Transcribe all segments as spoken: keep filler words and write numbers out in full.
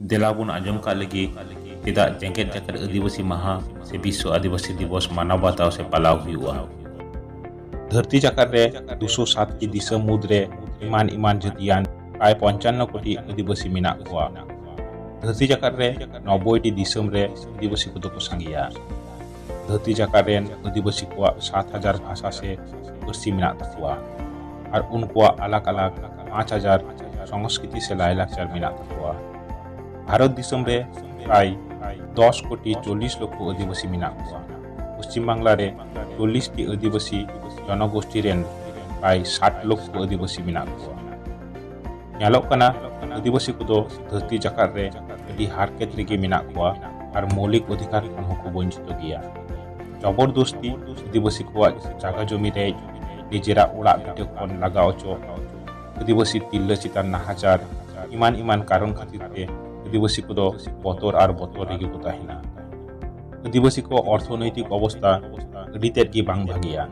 ᱫᱮᱞᱟ ᱵᱚᱱ ᱟᱸᱡᱚᱢ ᱠᱟᱜ ᱞᱮᱜᱮ, ᱪᱮᱫᱟᱜ ᱡᱮᱜᱮᱛ ᱡᱟᱠᱟᱛ ᱟᱹᱫᱤᱵᱟᱹᱥᱤ ᱢᱟᱦᱟ ᱥᱮ ᱵᱤᱥᱥᱚ ᱟᱹᱫᱤᱵᱟᱹᱥᱤ ᱫᱤᱵᱚᱥ ᱢᱟᱱᱟᱣ ᱵᱟᱛᱟᱣ ᱥᱮ ᱯᱟᱞᱟᱣ ᱦᱩᱭᱩᱜᱼᱟ᱾ ᱫᱷᱟᱹᱨᱛᱤ ᱡᱟᱠᱟᱛ ᱨᱮ ᱫᱩᱥᱚ ᱥᱟᱛ ᱴᱤ ᱫᱤᱥᱚᱢ ᱢᱩᱫᱽᱨᱮ ᱮᱢᱟᱱ ᱮᱢᱟᱱ ᱡᱟᱹᱛᱤᱭᱟᱱ ᱯᱨᱟᱭ ᱯᱚᱧᱪᱟᱱᱱᱚ ᱠᱳᱴᱤ ᱟᱹᱫᱤᱵᱟᱹᱥᱤ ᱢᱮᱱᱟᱜ ᱠᱚᱣᱟ᱾ ᱫᱷᱟᱹᱨᱛᱤ ᱡᱟᱠᱟᱛ ᱨᱮ ᱱᱚᱵᱵᱳᱭ ᱴᱤ ᱫᱤᱥᱚᱢ ᱨᱮ ᱟᱹᱫᱤᱵᱟᱹᱥᱤ ᱠᱚᱫᱚ ᱠᱚ ᱥᱟᱸᱜᱮᱭᱟ᱾ ᱫᱷᱟᱹᱨᱛᱤ ᱡᱟᱠᱟᱛ ᱨᱮᱱ ᱟᱹᱫᱤᱵᱟᱹᱥᱤ ᱠᱚᱣᱟᱜ ᱥᱟᱛ ᱦᱟᱡᱟᱨ ᱵᱷᱟᱥᱟ ᱥᱮ ᱯᱟᱹᱨᱥᱤ ᱢᱮᱱᱟᱜ ᱛᱟᱠᱚᱣᱟ ᱟᱨ ᱩᱱᱠᱩᱣᱟᱜ ᱟᱞᱟᱜᱽ ᱟᱞᱟᱜᱽ ᱯᱟᱸᱪ ᱦᱟᱡᱟᱨ ᱥᱚᱝᱥᱠᱨᱤᱛᱤ ᱥᱮ ᱞᱟᱭᱼᱞᱟᱠᱪᱟᱨ ᱢᱮᱱᱟᱜ ᱛᱟᱠᱚᱣᱟ᱾ ᱵᱷᱟᱨᱚᱛ ᱫᱤᱥᱚᱢ ᱨᱮ ᱯᱨᱟᱭ ᱫᱚᱥ ᱠᱳᱴᱤ ᱪᱚᱞᱞᱤᱥ ᱞᱚᱠᱠᱷᱚ ᱟᱹᱫᱤᱵᱟᱹᱥᱤ ᱢᱮᱱᱟᱜ ᱠᱚᱣᱟ᱾ ᱯᱚᱥᱪᱤᱢ ᱵᱟᱝᱞᱟ ᱨᱮ ᱪᱚᱞᱞᱤᱥ ᱴᱤ ᱟᱹᱫᱤᱵᱟᱹᱥᱤ ᱡᱚᱱᱚᱜᱳᱥᱴᱤ ᱨᱮᱱ ᱯᱨᱟᱭ ᱥᱟᱴ ᱞᱚᱠᱠᱷᱚ ᱟᱹᱫᱤᱵᱟᱹᱥᱤ ᱢᱮᱱᱟᱜ ᱠᱚᱣᱟ᱾ ᱧᱮᱞᱚᱜ ᱠᱟᱱᱟ, ᱟᱹᱫᱤᱵᱟᱹᱥᱤ ᱠᱚᱫᱚ ᱫᱷᱟᱹᱨᱛᱤ ᱡᱟᱠᱟᱛ ᱨᱮ ᱟᱹᱰᱤ ᱦᱟᱨᱠᱮᱛ ᱨᱮᱜᱮ ᱢᱮᱱᱟᱜ ᱠᱚᱣᱟ ᱟᱨ ᱢᱳᱣᱞᱤᱠ ᱚᱫᱷᱤᱠᱟᱨ ᱠᱷᱚᱱ ᱦᱚᱸᱠᱚ ᱵᱚᱧᱪᱤᱛᱚ ᱜᱮᱭᱟ᱾ ᱡᱚᱵᱚᱨᱫᱚᱥᱛᱤ ᱟᱹᱫᱤᱵᱟᱹᱥᱤ ᱠᱚᱣᱟᱜ ᱡᱟᱭᱜᱟ ᱡᱚᱢᱤ ᱨᱮᱡ, ᱱᱤᱡᱮᱨᱟᱜ ᱚᱲᱟᱜ ᱵᱷᱤᱴᱟᱹ ᱠᱷᱚᱱ ᱞᱟᱜᱟ ᱚᱪᱚᱜ, ᱟᱹᱫᱤᱵᱟᱹᱥᱤ ᱛᱤᱨᱞᱟᱹ ᱪᱮᱛᱟᱱ ᱱᱟᱦᱟᱪᱟᱨ, ᱮᱢᱟᱱ ᱮᱢᱟᱱ ᱠᱟᱨᱚᱱ ᱠᱷᱟᱹᱛᱤᱨ ᱛᱮ ᱟᱹᱫᱤᱵᱟᱹᱥᱤ ᱠᱚᱫᱚ ᱵᱚᱛᱚᱨ ᱟᱨ ᱵᱚᱛᱚᱨ ᱨᱮᱜᱮ ᱠᱚ ᱛᱟᱦᱮᱱᱟ᱾ ᱟᱹᱫᱤᱵᱟᱹᱥᱤ ᱠᱚᱣᱟᱜ ᱚᱨᱛᱷᱚᱱᱳᱭᱛᱤᱠ ᱚᱵᱚᱥᱛᱟ ᱟᱹᱰᱤ ᱛᱮᱫ ᱜᱮ ᱵᱟᱝ ᱵᱷᱟᱹᱜᱤᱭᱟ᱾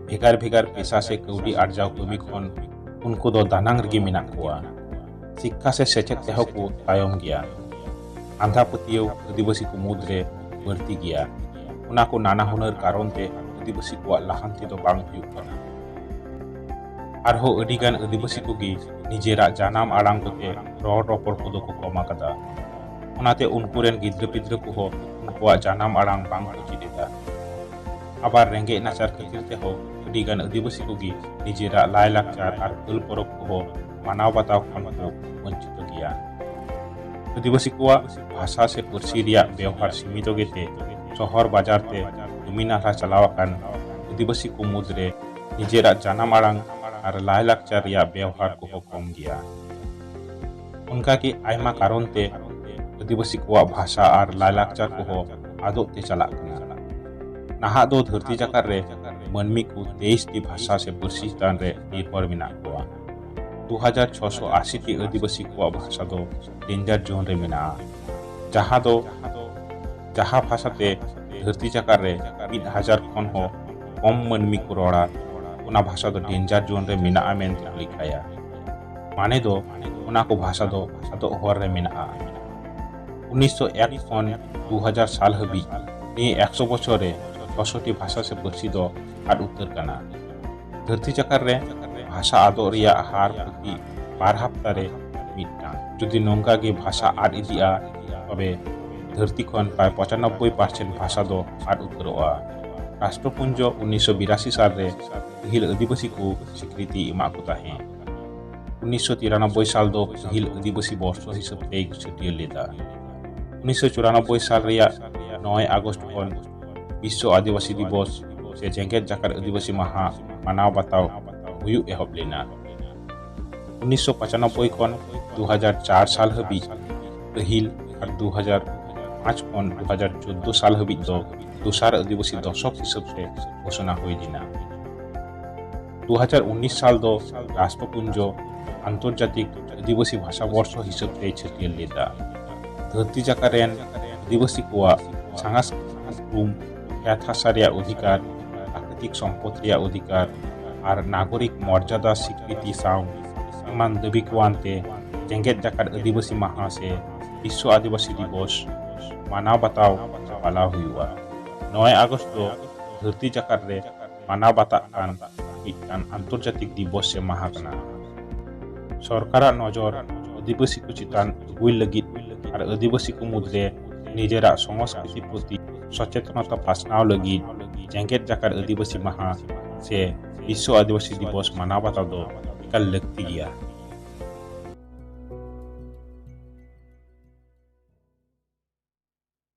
ᱵᱷᱮᱜᱟᱨ ᱵᱷᱮᱜᱟᱨ ᱯᱮᱥᱟ ᱥᱮ ᱠᱟᱹᱣᱰᱤ ᱟᱨᱡᱟᱣ ᱠᱟᱹᱢᱤ ᱠᱷᱚᱱ ᱩᱱᱠᱩ ᱫᱚ ᱫᱟᱱᱟᱝ ᱨᱮᱜᱮ ᱢᱮᱱᱟᱜ ᱠᱚᱣᱟ᱾ ᱥᱤᱠᱠᱷᱟ ᱥᱮ ᱥᱮᱪᱮᱫ ᱛᱮᱦᱚᱸ ᱠᱚ ᱛᱟᱭᱚᱢ ᱜᱮᱭᱟ᱾ ᱟᱸᱫᱷᱟ ᱯᱟᱹᱛᱭᱟᱹᱣ ᱟᱹᱫᱤᱵᱟᱹᱥᱤ ᱠᱚ ᱢᱩᱫᱽᱨᱮ ᱵᱟᱹᱲᱛᱤ ᱜᱮᱭᱟ᱾ ᱚᱱᱟ ᱠᱚ ᱱᱟᱱᱟ ᱦᱩᱱᱟᱹᱨ ᱠᱟᱨᱚᱱ ᱛᱮ ᱟᱹᱫᱤᱵᱟᱹᱥᱤ ᱠᱚᱣᱟᱜ ᱞᱟᱦᱟᱱᱛᱤ ᱫᱚ ᱵᱟᱝ ᱦᱩᱭᱩᱜ ᱠᱟᱱᱟ᱾ ᱟᱨᱦᱚᱸ ᱟᱹᱰᱤ ᱜᱟᱱ ᱟᱹᱫᱤᱵᱟᱹᱥᱤ ᱠᱚᱜᱮ ᱱᱤᱡᱮᱨᱟᱜ ᱡᱟᱱᱟᱢ ᱟᱲᱟᱝ ᱠᱚᱛᱮ ᱨᱚᱲ ᱨᱚᱯᱚᱲ ᱠᱚᱫᱚ ᱠᱚ ᱠᱚᱢ ᱟᱠᱟᱫᱟ᱾ ᱚᱱᱟᱛᱮ ᱩᱱᱠᱩ ᱨᱮᱱ ᱜᱤᱫᱽᱨᱟᱹ ᱯᱤᱫᱽᱨᱟᱹ ᱠᱚᱦᱚᱸ ᱩᱱᱠᱩᱣᱟᱜ ᱡᱟᱱᱟᱢ ᱟᱲᱟᱝ ᱵᱟᱝ ᱠᱚ ᱪᱮᱫ ᱮᱫᱟ᱾ ᱟᱵᱟᱨ ᱨᱮᱸᱜᱮᱡ ᱱᱟᱪᱟᱨ ᱠᱷᱟᱹᱛᱤᱨ ᱛᱮᱦᱚᱸ ᱟᱹᱰᱤ ᱜᱟᱱ ᱟᱹᱫᱤᱵᱟᱹᱥᱤ ᱠᱚᱜᱮ ᱱᱤᱡᱮᱨᱟᱜ ᱞᱟᱭᱼᱞᱟᱠᱪᱟᱨ ᱟᱨ ᱯᱟᱹᱞ ᱯᱚᱨᱚᱵᱽ ᱠᱚᱦᱚᱸ ᱢᱟᱱᱟᱣ ᱵᱟᱛᱟᱣ ᱠᱷᱚᱱ ᱠᱚ ᱵᱚᱧᱪᱤᱛᱚ ᱜᱮᱭᱟ᱾ ᱟᱹᱫᱤᱵᱟᱹᱥᱤ ᱠᱚᱣᱟᱜ ᱵᱷᱟᱥᱟ ᱥᱮ ᱯᱟᱹᱨᱥᱤ ᱨᱮᱭᱟᱜ ᱵᱮᱣᱦᱟᱨ ᱥᱤᱢᱤᱛᱚ ᱜᱮᱛᱮ ᱥᱚᱦᱚᱨ ᱵᱟᱡᱟᱨ ᱛᱮ ᱠᱟᱹᱢᱤ ᱱᱟᱞᱦᱟ ᱪᱟᱞᱟᱣ ᱟᱠᱟᱱ ᱟᱹᱫᱤᱵᱟᱹᱥᱤ ᱠᱚ ᱢᱩᱫᱽᱨᱮ ᱱᱤᱡᱮᱨᱟᱜ ᱡᱟᱱᱟᱢ ᱟᱲᱟᱝ ᱟᱨ ᱞᱟᱭᱼᱞᱟᱠᱪᱟᱨ ᱨᱮᱭᱟᱜ ᱵᱮᱣᱦᱟᱨ ᱠᱚᱦᱚᱸ ᱠᱚᱢ ᱜᱮᱭᱟ᱾ ᱚᱱᱠᱟᱜᱮ ᱟᱭᱢᱟ ᱠᱟᱨᱚᱱ ᱛᱮ ᱟᱹᱫᱤᱵᱟᱹᱥᱤ ᱠᱚᱣᱟᱜ ᱵᱷᱟᱥᱟ ᱟᱨ ᱞᱟᱭᱼᱞᱟᱠᱪᱟᱨ ᱠᱚᱦᱚᱸ ᱟᱫᱚᱜ ᱛᱮ ᱪᱟᱞᱟᱜ ᱠᱟᱱᱟ᱾ ᱱᱟᱦᱟᱜ ᱫᱚ ᱫᱷᱟᱹᱨᱛᱤ ᱡᱟᱠᱟᱛ ᱨᱮ ᱢᱟᱹᱱᱢᱤ ᱠᱚ ᱛᱮᱭᱤᱥ ᱴᱤ ᱵᱷᱟᱥᱟ ᱥᱮ ᱯᱟᱹᱨᱥᱤ ᱪᱮᱛᱟᱱ ᱨᱮ ᱱᱤᱨᱵᱷᱚᱨ ᱢᱮᱱᱟᱜ ᱠᱚᱣᱟ᱾ ᱫᱩ ᱦᱟᱡᱟᱨ ᱪᱷᱚᱥᱚ ᱟᱥᱤ ᱴᱤ ᱟᱹᱫᱤᱵᱟᱹᱥᱤ ᱠᱚᱣᱟᱜ ᱵᱷᱟᱥᱟ ᱫᱚ ᱰᱮᱧᱡᱟᱨ ᱡᱳᱱ ᱨᱮ ᱢᱮᱱᱟᱜᱼᱟ, ᱡᱟᱦᱟᱸ ᱫᱚ, ᱡᱟᱦᱟᱸ ᱵᱷᱟᱥᱟ ᱛᱮ ᱫᱷᱟᱹᱨᱛᱤ ᱡᱟᱠᱟᱛ ᱨᱮ ᱢᱤᱫ ᱦᱟᱡᱟᱨ ᱠᱷᱚᱱ ᱦᱚᱸ ᱠᱚᱢ ᱢᱟᱹᱱᱢᱤ ᱠᱚ ᱨᱚᱲᱟ, ᱚᱱᱟ ᱵᱷᱟᱥᱟ ᱫᱚ ᱰᱮᱧᱡᱟᱨ ᱡᱳᱱ ᱨᱮ ᱢᱮᱱᱟᱜᱼᱟ ᱢᱮᱱᱛᱮ ᱠᱚ ᱞᱮᱠᱷᱟᱭᱟ᱾ ᱢᱟᱱᱮ ᱫᱚ, ᱚᱱᱟ ᱠᱚ ᱵᱷᱟᱥᱟ ᱫᱚ ᱟᱫᱚᱜ ᱦᱚᱨ ᱨᱮ ᱢᱮᱱᱟᱜᱼᱟ᱾ ᱩᱱᱤᱥᱥᱚ ᱮᱠ ᱠᱷᱚᱱ ᱫᱩ ᱦᱟᱡᱟᱨ ᱥᱟᱞ ᱦᱟᱹᱵᱤᱡ ᱱᱤᱭᱟᱹ ᱮᱠᱥᱚ ᱵᱚᱪᱷᱚᱨ ᱨᱮ ᱪᱷᱚᱥᱚᱴᱤ ᱵᱷᱟᱥᱟ ᱥᱮ ᱯᱟᱹᱨᱥᱤ ᱫᱚ ᱟᱫ ᱩᱛᱟᱹᱨ ᱠᱟᱱᱟ᱾ ᱫᱷᱟᱹᱨᱛᱤ ᱡᱟᱠᱟᱛ ᱨᱮ ᱵᱷᱟᱥᱟ ᱟᱫᱚᱜ ᱨᱮᱭᱟᱜ ᱦᱟᱨ ᱯᱨᱚᱛᱤ ᱵᱟᱨ ᱦᱟᱯᱛᱟ ᱨᱮ ᱢᱤᱫᱴᱟᱝ᱾ ᱡᱩᱫᱤ ᱱᱚᱝᱠᱟ ᱜᱮ ᱵᱷᱟᱥᱟ ᱟᱫ ᱤᱫᱤᱜᱼᱟ, ᱛᱚᱵᱮ ᱫᱷᱟᱹᱨᱛᱤ ᱠᱷᱚᱱ ᱯᱨᱟᱭ ᱯᱚᱸᱪᱟᱱᱚᱵᱵᱳᱭ ᱯᱟᱨᱥᱮᱱᱴ ᱵᱷᱟᱥᱟ ᱫᱚ ᱟᱫ ᱩᱛᱟᱹᱨᱚᱜᱼᱟ᱾ ᱨᱟᱥᱴᱨᱚᱯᱩᱧᱡᱚ ᱩᱱᱤᱥᱥᱚ ᱵᱤᱨᱟᱥᱤ ᱥᱟᱞ ᱨᱮ ᱯᱟᱹᱦᱤᱞ ᱟᱹᱫᱤᱵᱟᱹᱥᱤ ᱠᱚ ᱥᱤᱠᱨᱤᱛᱤ ᱮᱢᱟᱜ ᱠᱚ ᱛᱟᱦᱮᱸ᱾ ᱩᱱᱤᱥᱥᱚ ᱛᱤᱨᱟᱱᱚᱵᱵᱳᱭ ᱥᱟᱞ ᱫᱚ ᱯᱟᱹᱦᱤᱞ ᱟᱹᱫᱤᱵᱟᱹᱥᱤ ᱵᱚᱨᱥᱚ ᱦᱤᱥᱟᱹᱵ ᱛᱮᱭ ᱪᱷᱟᱹᱴᱭᱟᱹᱨ ᱞᱮᱫᱟ᱾ ᱩᱱᱤᱥᱥᱚ ᱪᱩᱨᱟᱱᱚᱵᱵᱳᱭ ᱥᱟᱞ ᱨᱮᱭᱟᱜ ᱱᱚᱭ ᱟᱜᱚᱥᱴ ᱠᱷᱚᱱ ᱵᱤᱥᱥᱚ ᱟᱹᱫᱤᱵᱟᱹᱥᱤ ᱫᱤᱵᱚᱥ ᱥᱮ ᱡᱮᱜᱮᱛ ᱡᱟᱠᱟᱛ ᱟᱹᱫᱤᱵᱟᱹᱥᱤ ᱢᱟᱦᱟ ᱢᱟᱱᱟᱣ ᱵᱟᱛᱟᱣ ᱦᱩᱭᱩᱜ ᱮᱦᱚᱵ ᱞᱮᱱᱟ᱾ ᱩᱱᱤᱥᱥᱚ ᱯᱚᱸᱪᱟᱱᱚᱵᱵᱳᱭ ᱠᱷᱚᱱ ᱫᱩ ᱦᱟᱡᱟᱨ ᱪᱟᱨ ᱥᱟᱞ ᱦᱟᱹᱵᱤᱡ ᱯᱟᱹᱦᱤᱞ ᱟᱨ ᱫᱩ ᱦᱟᱡᱟᱨ ᱯᱟᱸᱪ ᱠᱷᱚᱱ ᱫᱩ ᱦᱟᱡᱟᱨ ᱪᱳᱫᱫᱳ ᱥᱟᱞ ᱦᱟᱹᱵᱤᱡ ᱫᱚ ᱫᱚᱥᱟᱨ ᱟᱹᱫᱤᱵᱟᱹᱥᱤ ᱫᱚᱥᱚᱠ ᱦᱤᱥᱟᱹᱵ ᱛᱮ ᱜᱷᱳᱥᱚᱱᱟ ᱦᱩᱭ ᱞᱮᱱᱟ᱾ ᱫᱩ ᱦᱟᱡᱟᱨ ᱩᱱᱤᱥ ᱥᱟᱞ ᱫᱚ ᱨᱟᱥᱴᱨᱚᱯᱩᱧᱡᱚ ᱟᱱᱛᱚᱨᱡᱟᱛᱤᱠ ᱟᱹᱫᱤᱵᱟᱹᱥᱤ ᱵᱷᱟᱥᱟ ᱵᱚᱨᱥᱚ ᱦᱤᱥᱟᱹᱵ ᱛᱮᱭ ᱪᱷᱟᱹᱴᱭᱟᱹᱨ ᱞᱮᱫᱟ᱾ ᱫᱷᱟᱹᱨᱛᱤ ᱡᱟᱠᱟᱛ ᱨᱮᱱ ᱟᱹᱫᱤᱵᱟᱹᱥᱤ ᱠᱚᱣᱟᱜ ᱥᱟᱸᱜᱟᱥ ᱩᱯᱨᱩᱢ, ᱠᱷᱮᱛ ᱦᱟᱥᱟ ᱨᱮᱭᱟᱜ ᱚᱫᱷᱤᱠᱟᱨ, ᱯᱨᱟᱠᱨᱤᱛᱤᱠ ᱥᱚᱢᱯᱚᱫ ᱨᱮᱭᱟᱜ ᱚᱫᱷᱤᱠᱟᱨ ᱟᱨ ᱱᱟᱜᱚᱨᱤᱠ ᱢᱚᱨᱡᱟᱫᱟ ᱥᱤᱠᱨᱤᱛᱤ ᱥᱟᱶ ᱮᱢᱟᱱ ᱫᱟᱹᱵᱤ ᱠᱚ ᱟᱱᱛᱮ ᱡᱮᱜᱮᱛ ᱡᱟᱠᱟᱛ ᱟᱹᱫᱤᱵᱟᱹᱥᱤ ᱢᱟᱦᱟ ᱥᱮ ᱵᱤᱥᱥᱚ ᱟᱹᱫᱤᱵᱟᱹᱥᱤ ᱫᱤᱵᱚᱥ ᱢᱟᱱᱟᱣ ᱵᱟᱛᱟᱣ ᱯᱟᱞᱟᱣ ᱦᱩᱭᱩᱜᱼᱟ᱾ ᱱᱚᱭ ᱟᱜᱚᱥᱴ ᱫᱚ ᱫᱷᱟᱹᱨᱛᱤ ᱡᱟᱠᱟᱛ ᱨᱮ ᱢᱟᱱᱟᱣ ᱵᱟᱛᱟᱜ ᱠᱟᱱ ᱢᱤᱫᱴᱟᱝ ᱟᱱᱛᱚᱨᱡᱟᱛᱤᱠ ᱫᱤᱵᱚᱥ ᱥᱮ ᱢᱟᱦᱟ ᱠᱟᱱᱟ᱾ ᱥᱚᱨᱠᱟᱨᱟᱜ ᱱᱚᱡᱚᱨ ᱟᱹᱫᱤᱵᱟᱹᱥᱤ ᱠᱚ ᱪᱮᱛᱟᱱ ᱟᱹᱜᱩᱭ ᱞᱟᱹᱜᱤᱫ ᱟᱨ ᱟᱹᱫᱤᱵᱟᱹᱥᱤ ᱠᱚ ᱢᱩᱫᱽᱨᱮ ᱱᱤᱡᱮᱨᱟᱜ ᱥᱚᱝᱥᱠᱨᱤᱛᱤ ᱯᱨᱚᱛᱤ ᱥᱚᱪᱮᱛᱚᱱᱚᱛᱟ ᱯᱟᱥᱱᱟᱣ ᱞᱟᱹᱜᱤᱫ ᱡᱮᱜᱮᱛ ᱡᱟᱠᱟᱛ ᱟᱹᱫᱤᱵᱟᱹᱥᱤ ᱢᱟᱦᱟ ᱥᱮ ᱵᱤᱥᱥᱚ ᱟᱹᱫᱤᱵᱟᱹᱥᱤ ᱫᱤᱵᱚᱥ ᱢᱟᱱᱟᱣ ᱵᱟᱛᱟᱣ ᱫᱚ ᱮᱠᱟᱞ ᱞᱟᱹᱠᱛᱤ ᱜᱮᱭᱟ᱾